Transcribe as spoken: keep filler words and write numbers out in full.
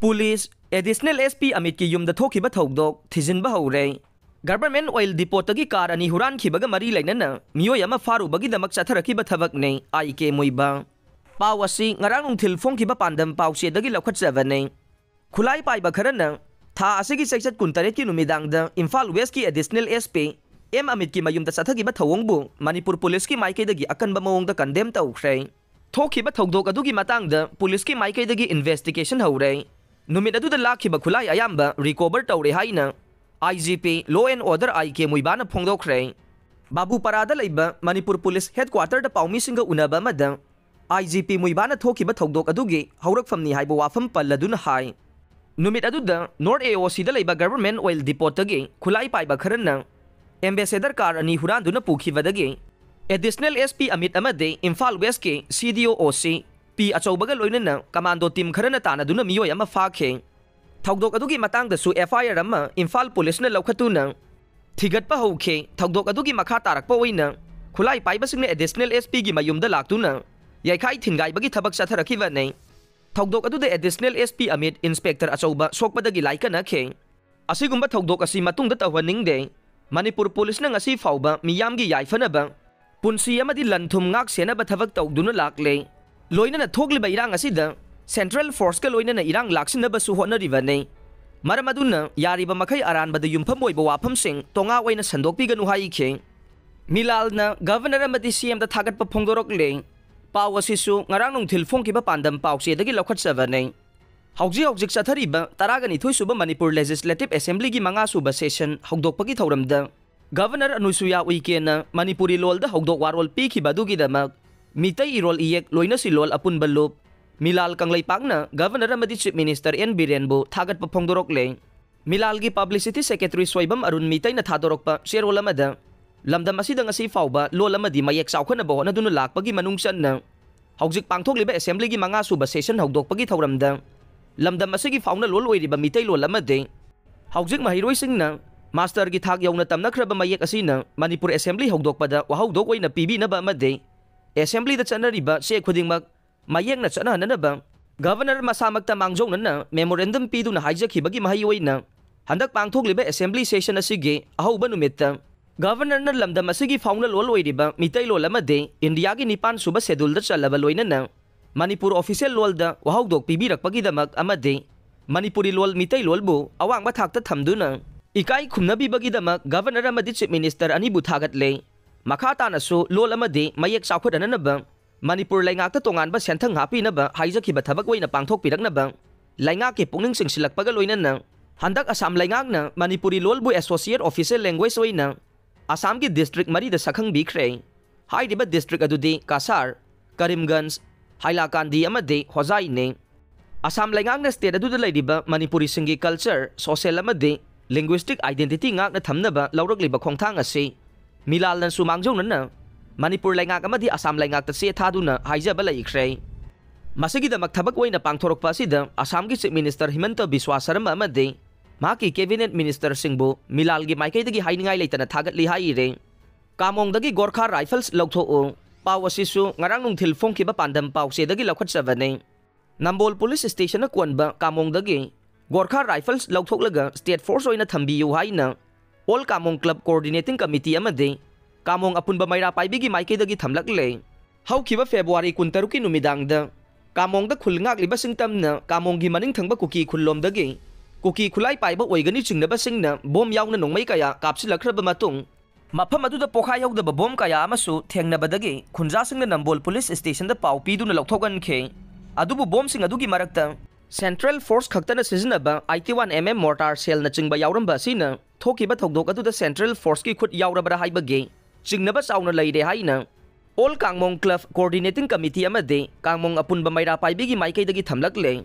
Police additional S P ꯑꯃꯤꯠꯀꯤ ꯌꯨꯝꯗ ꯊꯣꯛꯈꯤꯕ ꯊꯧꯗꯣꯛ ꯊꯤꯖꯤꯟꯕ ꯍꯧꯔꯦ꯫ ꯒꯚꯔꯟꯃꯦꯟꯠ ꯑꯣꯏꯜ ꯗꯤꯄꯣꯠꯇꯒꯤ ꯀꯥꯔ ꯑꯅꯤ ꯍꯨꯔꯥꯟꯈꯤꯕꯒ ꯃꯔꯤ ꯂꯩꯅꯅ ꯃꯤꯑꯣꯏ ꯑꯃ ꯐꯥꯔꯨꯕꯒꯤꯗꯃꯛ ꯆꯠꯊꯔꯛꯈꯤꯕ ꯊꯕꯛꯅꯤ, ꯑꯥꯏ ꯀꯦ ꯃꯨꯏꯕ꯫ ꯄꯥꯎ ꯑꯁꯤ ꯉꯔꯥꯡ ꯅꯨꯡꯊꯤꯜ ꯐꯣꯡꯈꯤꯕ ꯄꯥꯟꯗꯝ ꯄꯥꯎꯆꯦꯗꯒꯤ ꯂꯧꯈꯠꯆꯕꯅꯤ꯫ ꯈꯨꯠꯂꯥꯏ ꯄꯥꯏꯕ ꯈꯔꯅ ꯊꯥ ꯑꯁꯤꯒꯤ ꯆꯩꯆꯠ ꯀꯨꯟꯇꯔꯦꯠꯀꯤ ꯅꯨꯃꯤꯗꯥꯡꯗ ꯏꯝꯐꯥꯜ ꯋꯦꯁꯀꯤ ꯑꯦꯗꯤꯁꯅꯦꯜ ꯑꯦꯁ ꯄꯤ ꯑꯦꯝ ꯑꯃꯤꯠꯀꯤ ꯃꯌꯨꯝꯗ ꯆꯠꯊꯈꯤꯕ ꯊꯧꯑꯣꯡꯕꯨ ꯃꯅꯤꯄꯨꯔ ꯄꯨꯂꯤꯁꯀꯤ ꯃꯥꯏꯀꯩꯗꯒꯤ ꯑꯀꯟꯕ ꯃꯑꯣꯡꯗ ꯀꯟꯗꯦꯝ ꯇꯧꯈ꯭ꯔꯦ꯫ ꯊꯣꯛꯈꯤꯕ ꯊꯧꯗꯣꯛ ꯑꯗꯨꯒꯤ ꯃꯇꯥꯡꯗ ꯄꯨꯂꯤꯁꯀꯤ ꯃꯥꯏꯀꯩꯗꯒꯤ ꯏꯟꯚꯦꯁꯇꯤꯒꯦꯁꯟ ꯍꯧꯔꯦ꯫ ꯅꯨꯃꯤꯠ ꯑꯗꯨꯗ ꯂꯥꯛꯈꯤꯕ ꯈꯨꯠꯂꯥꯏ ꯑꯌꯥꯝꯕ ꯔꯤꯀꯣꯚꯔ ꯇꯧꯔꯦ ꯍꯥꯏꯅ I G P Law and Order I K ꯃꯨꯏꯕꯥꯅ ꯐꯣꯡꯗꯣꯛꯈ꯭ꯔꯦ꯫ ꯕꯥꯕꯨꯄꯥꯔꯥꯗ ꯂꯩꯕ ꯃꯅꯤꯄꯨꯔ ꯄꯨꯂꯤꯁ ꯍꯦꯗꯀ꯭ꯋꯥꯇꯔꯗ ꯄꯥꯎꯃꯤꯁꯤꯡꯒ ꯎꯅꯕ ꯑꯃꯗ ꯑꯥꯏ ꯖꯤ ꯄꯤ ꯃꯨꯏꯕꯥꯅ ꯊꯣꯛꯈꯤꯕ ꯊꯧꯗꯣꯛ ꯑꯗꯨꯒꯤ ꯍꯧꯔꯛꯐꯝꯅꯤ ꯍꯥꯏꯕ ꯋꯥꯐꯝ ꯄꯜꯂꯗꯨꯅ ꯍꯥꯏ꯫ ꯅꯨꯃꯤꯠ ꯑꯗꯨꯗ ꯅꯣꯔꯠ ꯑꯦ ꯑꯣ ꯁꯤꯗ ꯂꯩꯕ ꯒꯚꯔꯟꯃꯦꯟꯠ ꯑꯣꯏꯜ ꯗꯤꯄꯣꯠꯇꯒꯤ ꯈꯨꯠꯂꯥꯏ ꯄꯥꯏꯕ ꯈꯔꯅ ꯑꯦꯝꯕꯦꯁꯦꯗꯔ ꯀꯥꯔ ꯑꯅꯤ ꯍꯨꯔꯥꯟꯗꯨꯅ ꯄꯨꯈꯤꯕꯗꯒꯤ ꯑꯦꯗꯤꯁꯅꯦꯜ ꯑꯦꯁ ꯄꯤ ꯑꯃꯤꯠ ꯑꯃꯗꯤ ꯏꯝꯐꯥꯜ ꯋꯦꯁꯀꯤ ꯁꯤ ꯗꯤ ꯑꯣ ꯑꯣ ꯁꯤ ꯄꯤ ꯑꯆꯧꯕꯒ ꯂꯣꯏꯅꯅ ꯀꯃꯥꯟꯗꯣ ꯇꯤꯝ ꯈꯔꯅ ꯇꯥꯟꯅꯗꯨꯅ ꯃꯤꯑꯣꯏ ꯑꯃ ꯐꯥꯈꯤ꯫ ꯊꯧꯗꯣꯛ ꯑꯗꯨꯒꯤ ꯃꯇꯥꯡꯗꯁꯨ ꯑꯦꯐ ꯑꯥꯏ ꯑꯥꯔ ꯑꯃ ꯏꯝꯐꯥꯜ ꯄꯨꯂꯤꯁꯅ ꯂꯧꯈꯠꯇꯨꯅ ꯊꯤꯒꯠꯄ ꯍꯧꯈꯤ꯫ ꯊꯧꯗꯣꯛ ꯑꯗꯨꯒꯤ ꯃꯈꯥ ꯇꯥꯔꯛꯄ ꯑꯣꯏꯅ ꯈꯨꯠꯂꯥꯏ ꯄꯥꯏꯕꯁꯤꯡꯅ ꯑꯦꯗꯤꯁꯅꯦꯜ ꯑꯦꯁ ꯄꯤꯒꯤ ꯃꯌꯨꯝꯗ ꯂꯥꯛꯇꯨꯅ ꯌꯩꯈꯥꯏ ꯊꯤꯟꯒꯥꯏꯕꯒꯤ ꯊꯕꯛ ꯆꯠꯊꯔꯛꯈꯤꯕꯅꯤ꯫ ꯊꯧꯗꯣꯛ ꯑꯗꯨꯗ additional S P Amit inspector ꯑꯆꯧꯕ ꯁꯣꯛꯄꯗꯒꯤ ꯂꯥꯏꯀꯠꯅꯈꯤ꯫ ꯑꯁꯤꯒꯨꯝꯕ ꯊꯧꯗꯣꯛ ꯑꯁꯤ ꯃꯇꯨꯡꯗ ꯇꯧꯍꯟꯅꯤꯡꯗꯦ꯫ ꯃꯅꯤꯄꯨꯔ ꯄꯨꯂꯤꯁꯅ ꯉꯁꯤ ꯐꯥꯎꯕ ꯃꯤꯌꯥꯝꯒꯤ ꯌꯥꯏꯐꯅꯕ, ꯄꯨꯟꯁꯤ ꯑꯃꯗꯤ ꯂꯟ ꯊꯨꯝ ꯉꯥꯛ ꯁꯦꯟꯅꯕ ꯊꯕꯛ ꯇꯧꯗꯨꯅ ꯂꯥꯛꯂꯦ꯫ ꯂꯣꯏꯅꯅ ꯊꯣꯛꯂꯤꯕ ꯏꯔꯥꯡ ꯑꯁꯤꯗ ꯁꯦꯟꯇ꯭ꯔꯦꯜ ꯐꯣꯔꯁꯀ ꯂꯣꯏꯅꯅ ꯏꯔꯥꯡ ꯂꯥꯛꯁꯤꯟꯅꯕꯁꯨ ꯍꯣꯠꯅꯔꯤꯕꯅꯤ꯫ ꯃꯔꯝ ꯑꯗꯨꯅ ꯌꯥꯔꯤꯕ ꯃꯈꯩ ꯑꯔꯥꯟꯕꯗ ꯌꯨꯝꯐꯝ ꯑꯣꯏꯕ ꯋꯥꯐꯝꯁꯤꯡ ꯇꯣꯉꯥ ꯑꯣꯏꯅ ꯁꯟꯗꯣꯛꯄꯤꯒꯅꯨ ꯍꯥꯏꯈꯤ꯫ ꯃꯤꯂꯥꯜꯅ ꯒꯚꯔꯅꯔ ꯑꯃꯗꯤ ꯁꯤ ꯑꯦꯝꯗ ꯊꯥꯒꯠꯄ ꯐꯣꯡꯗꯣꯔꯛꯂꯦ꯫ ꯄꯥꯎ ꯑꯁꯤꯁꯨ ꯉꯔꯥꯡ ꯅꯨꯡꯊꯤꯜ ꯐꯣꯡꯈꯤꯕ ꯄꯥꯟꯗꯝ ꯄꯥꯎꯆꯦꯗꯒꯤ ꯂꯧꯈꯠꯆꯕꯅꯤ꯫ ꯍꯧꯖꯤꯛ ꯍꯧꯖꯤꯛ ꯆꯠꯊꯔꯤꯕ ꯇꯔꯥꯒ ꯅꯤꯊꯣꯏ ꯁꯨꯕ ꯃꯅꯤꯄꯨꯔ ꯂꯦꯖꯤꯁꯂꯦꯇꯤꯚ ꯑꯦꯁꯦꯝꯕ꯭ꯂꯤꯒꯤ ꯃꯉꯥ ꯁꯨꯕ ꯁꯦꯁꯟ ꯍꯧꯗꯣꯛꯄꯒꯤ ꯊꯧꯔꯝꯗ ꯒꯚꯔꯅꯔ ꯑꯅꯨꯁꯨꯌꯥ ꯎꯏꯀꯦꯅ ꯃꯅꯤꯄꯨꯔꯤ ꯂꯣꯜꯗ ꯍꯧꯗꯣꯛ ꯋꯥꯔꯣꯜ ꯄꯤꯈꯤꯕ ꯑꯗꯨꯒꯤꯗꯃꯛ ꯃꯤꯇꯩ ꯏꯔꯣꯜ ꯏꯌꯦꯛ ꯂꯣꯏꯅꯁꯤ ꯂꯣꯜ ꯑꯄꯨꯟꯕ ꯂꯨꯞ ꯃꯤꯂꯥꯜ ꯀꯪꯂꯩꯄꯥꯛꯅ ꯒꯚꯔꯅꯔ ꯑꯃꯗꯤ ꯆꯤꯐ ꯃꯤꯅꯤꯁꯇꯔ ꯑꯦꯟ ꯕꯤꯔꯦꯟꯕꯨ ꯊꯥꯒꯠꯄ ꯐꯣꯡꯗꯣꯔꯛꯂꯦ꯫ ꯃꯤꯂꯥꯜꯒꯤ ꯄꯕ꯭ꯂꯤꯁꯤꯇꯤ ꯁꯦꯀ꯭ꯔꯦꯇꯔꯤ ꯁꯣꯏꯕꯝ ꯑꯔꯨꯟ ꯃꯤꯇꯩꯅ ꯊꯥꯗꯣꯔꯛꯄ ꯆꯦꯔꯣꯜ ꯑꯃꯗ ꯂꯝꯗꯝ ꯑꯁꯤꯗ ꯉꯁꯤ ꯐꯥꯎꯕ ꯂꯣꯜ ꯑꯃꯗꯤ ꯃꯌꯦꯛ ꯆꯥꯎꯈꯠꯅꯕ ꯍꯣꯠꯅꯗꯨꯅ ꯂꯥꯛꯄꯒꯤ ꯃꯅꯨꯡ ꯆꯟꯅ ꯍꯧꯖꯤꯛ ꯄꯥꯡꯊꯣꯛꯂꯤꯕ ꯑꯦꯁꯦꯝꯕ꯭ꯂꯤꯒꯤ ꯃꯉꯥ ꯁꯨꯕ ꯁꯦꯁꯟ ꯍꯧꯗꯣꯛꯄꯒꯤ ꯊꯧꯔꯝꯗ ꯂꯝꯗꯝ ꯑꯁꯤꯒꯤ ꯐꯥꯎꯅ ꯂꯣꯜ ꯑꯣꯏꯔꯤꯕ ꯃꯤꯇꯩꯂꯣꯟ ꯑꯃꯗꯤ ꯍꯧꯖꯤꯛ ꯃꯍꯩꯔꯣꯏꯁꯤꯡꯅ ꯃꯥꯁꯇꯔꯒꯤ ꯊꯥꯛ ꯌꯧꯅ ꯇꯝꯅꯈ꯭ꯔꯕ ꯃꯌꯦꯛ ꯑꯁꯤꯅ ꯃꯅꯤꯄꯨꯔ ꯑꯦꯁꯦꯝꯕ꯭ꯂꯤ ꯍꯧꯗꯣꯛꯄꯗ ꯋꯥꯍꯧꯗꯣꯛ ꯑꯣꯏꯅ ꯄꯤꯕꯤꯅꯕ ꯑꯃꯗꯤ ꯑꯦꯁꯦꯝꯕ꯭ꯂꯤꯗ ꯆꯠꯅꯔꯤꯕ ꯆꯦ ꯈꯨꯗꯤꯡꯃꯛ ꯃꯌꯦꯛꯅ ꯆꯠꯅꯍꯟꯅꯅꯕ Governor ꯃꯁꯥꯃꯛꯇ ꯃꯥꯡꯖꯧꯅꯅ memorandum ꯄꯤꯗꯨꯅ ꯍꯥꯏꯖꯈꯤꯕꯒꯤ ꯃꯍꯩ ꯑꯣꯏꯅ ꯍꯟꯗꯛ ꯄꯥꯡꯊꯣꯛꯂꯤꯕ assembly session ꯑꯁꯤꯒꯤ ꯑꯍꯧꯕ ꯅꯨꯃꯤꯠꯇ Governorꯅ ꯂꯝꯗꯝ ꯑꯁꯤꯒꯤ ꯐꯥꯎꯅ ꯂꯣꯜ ꯑꯣꯏꯔꯤꯕ ꯃꯤꯇꯩꯂꯣꯟ ꯑꯃꯗꯤ ꯏꯟꯗꯤꯌꯥꯒꯤ ꯅꯤꯄꯥꯟ ꯁꯨꯕ scheduleꯗ ꯆꯜꯂꯕ ꯂꯣꯏꯅꯅ ꯃꯅꯤꯄꯨꯔ official ꯂꯣꯜꯗ ꯋꯥꯍꯧꯗꯣꯛ ꯄꯤꯕꯤꯔꯛꯄꯒꯤꯗꯃꯛ ꯑꯃꯗꯤ ꯃꯅꯤꯄꯨꯔꯤ ꯂꯣꯜ ꯃꯤꯇꯩꯂꯣꯟꯕꯨ ꯑꯋꯥꯡꯕ ꯊꯥꯛꯇ ꯊꯝꯗꯨꯅ ꯏꯀꯥꯏ ꯈꯨꯝꯅꯕꯤꯕꯒꯤꯗꯃꯛ Governor ꯑꯃꯗꯤ Chief Minister ꯑꯅꯤꯕꯨ ꯊꯥꯒꯠꯂꯦ꯫ ꯃꯈꯥ ꯇꯥꯅꯁꯨ ꯂꯣꯜ ꯑꯃꯗꯤ ꯃꯌꯦꯛ ꯆꯥꯎꯈꯠꯍꯟꯅꯅꯕ ꯃꯅꯤꯄꯨꯔ ꯂꯩꯉꯥꯛꯇ ꯇꯣꯉꯥꯟꯕ ꯁꯦꯟꯊꯪ ꯍꯥꯞꯄꯤꯅꯕ ꯍꯥꯏꯖꯈꯤꯕ ꯊꯕꯛ ꯑꯣꯏꯅ ꯄꯥꯡꯊꯣꯛꯄꯤꯔꯛꯅꯕ ꯂꯩꯉꯥꯛꯀꯤ ꯄꯨꯛꯅꯤꯡ ꯆꯤꯡꯁꯤꯜꯂꯛꯄꯒ ꯂꯣꯏꯅꯅ ꯍꯟꯗꯛ ꯑꯁꯥꯝ ꯂꯩꯉꯥꯛꯅ ꯃꯅꯤꯄꯨꯔꯤ ꯂꯣꯜꯕꯨ associate official language ꯑꯣꯏꯅ ꯑꯁꯥꯝꯒꯤ district ꯃꯔꯤꯗ ꯁꯛꯈꯪꯕꯤꯈ꯭ꯔꯦ꯫ ꯍꯥꯏꯔꯤꯕ district ꯑꯗꯨꯗꯤ ꯀꯁꯥꯔ, ꯀꯔꯤꯝꯒꯟꯖ, ꯍꯥꯏꯂꯥꯀꯥꯟꯗꯤ ꯑꯃꯗꯤ ꯍꯣꯖꯥꯏꯅꯤ꯫ ꯑꯁꯥꯝ ꯂꯩꯉꯥꯛꯅ state ꯑꯗꯨꯗ ꯂꯩꯔꯤꯕ ꯃꯅꯤꯄꯨꯔꯤꯁꯤꯡꯒꯤ culture, social ꯑꯃꯗꯤ linguistic identity ꯉꯥꯛꯅ ꯊꯝꯅꯕ ꯂꯧꯔꯛꯂꯤꯕ ꯈꯣꯡꯊꯥꯡ ꯑꯁꯤ ꯃꯤꯂꯥꯜꯅꯁꯨ ꯃꯥꯡꯖꯧꯅꯅ ꯃꯅꯤꯄꯨꯔ ꯂꯩꯉꯥꯛ ꯑꯃꯗꯤ ꯑꯁꯥꯝ ꯂꯩꯉꯥꯛꯇ ꯆꯦ ꯊꯥꯗꯨꯅ ꯍꯥꯏꯖꯕ ꯂꯩꯈ꯭ꯔꯦ꯫ ꯃꯁꯤꯒꯤꯗꯃꯛ ꯊꯕꯛ ꯑꯣꯏꯅ ꯄꯥꯡꯊꯣꯔꯛꯄ ꯑꯁꯤꯗ ꯑꯁꯥꯝꯒꯤ Chief Minister ꯍꯤꯃꯟꯇ ꯕꯤꯁ꯭ꯋꯥ ꯁꯔꯃ ꯑꯃꯗꯤ ꯃꯍꯥꯛꯀꯤ cabinet ministerꯁꯤꯡꯕꯨ ꯃꯤꯂꯥꯜꯒꯤ ꯃꯥꯏꯀꯩꯗꯒꯤ ꯍꯥꯏꯅꯤꯡꯉꯥꯏ ꯂꯩꯇꯅ ꯊꯥꯒꯠꯂꯤ ꯍꯥꯏꯔꯤ꯫ ꯀꯥꯃꯣꯡꯗꯒꯤ Gorkha Rifles ꯂꯧꯊꯣꯛꯎ꯫ ꯄꯥꯎ ꯑꯁꯤꯁꯨ ꯉꯔꯥꯡ ꯅꯨꯡꯊꯤꯜ ꯐꯣꯡꯈꯤꯕ ꯄꯥꯟꯗꯝ ꯄꯥꯎꯆꯦꯗꯒꯤ ꯂꯧꯈꯠꯆꯕꯅꯤ꯫ ꯅꯝꯕꯣꯜ police stationꯅ ꯀꯣꯟꯕ ꯀꯥꯃꯣꯡꯗꯒꯤ Gorkha Rifles ꯂꯧꯊꯣꯛꯂꯒ state force ꯑꯣꯏꯅ ꯊꯝꯕꯤꯌꯨ ꯍꯥꯏꯅ All Kamong Club Coordinating Committee ꯑꯃꯗꯤ ꯀꯥꯃꯣꯡ ꯑꯄꯨꯟꯕ ꯃꯩꯔꯥ ꯄꯥꯏꯕꯤꯒꯤ ꯃꯥꯏꯀꯩꯗꯒꯤ ꯊꯝꯂꯛꯂꯦ꯫ ꯍꯧꯈꯤꯕ February ꯀꯨꯟꯇꯔꯨꯛꯀꯤ ꯅꯨꯃꯤꯗꯥꯡꯗ ꯀꯥꯃꯣꯡꯗ ꯈꯨꯜ ꯉꯥꯛꯂꯤꯕꯁꯤꯡ ꯇꯝꯅ ꯀꯥꯃꯣꯡꯒꯤ ꯃꯅꯤꯡ ꯊꯪꯕ ꯀꯨꯀꯤ ꯈꯨꯜꯂꯣꯝꯗꯒꯤ ꯀꯨꯀꯤ ꯈꯨꯠꯂꯥꯏ ꯄꯥꯏꯕ ꯑꯣꯏꯒꯅꯤ ꯆꯤꯡꯅꯕꯁꯤꯡꯅ bomb ꯌꯥꯎꯅ ꯅꯣꯡꯃꯩ ꯀꯌꯥ ꯀꯥꯞꯁꯤꯜꯂꯛꯈ꯭ꯔꯕ ꯃꯇꯨꯡ, ꯃꯐꯝ ꯑꯗꯨꯗ ꯄꯣꯈꯥꯏꯍꯧꯗꯕ bomb ꯀꯌꯥ ꯑꯃꯁꯨ ꯊꯦꯡꯅꯕꯗꯒꯤ ꯈꯨꯟꯖꯥꯁꯤꯡꯅ ꯅꯝꯕꯣꯜ police stationꯗ ꯄꯥꯎ ꯄꯤꯗꯨꯅ ꯂꯧꯊꯣꯛꯍꯟꯈꯤ꯫ ꯑꯗꯨꯕꯨ bombꯁꯤꯡ ꯑꯗꯨꯒꯤ ꯃꯔꯛꯇ Central Force ꯈꯛꯇꯅ ꯁꯤꯖꯤꯟꯅꯕ eighty-one MM mortar shellꯅ ꯆꯤꯡꯕ ꯌꯥꯎꯔꯝꯕ ꯑꯁꯤꯅ ꯊꯣꯛꯈꯤꯕ ꯊꯧꯗꯣꯛ ꯑꯗꯨꯗ Central Forceꯀꯤ ꯈꯨꯠ ꯌꯥꯎꯔꯕ꯭ꯔꯥ ꯍꯥꯏꯕꯒꯤ ꯆꯤꯡꯅꯕ ꯆꯥꯎꯅ ꯂꯩꯔꯦ ꯍꯥꯏꯅ All Kamong Club Coordinating Committee ꯑꯃꯗꯤ ꯀꯥꯃꯣꯡ ꯑꯄꯨꯟꯕ ꯃꯩꯔꯥ ꯄꯥꯏꯕꯤꯒꯤ ꯃꯥꯏꯀꯩꯗꯒꯤ ꯊꯝꯂꯛꯂꯦ꯫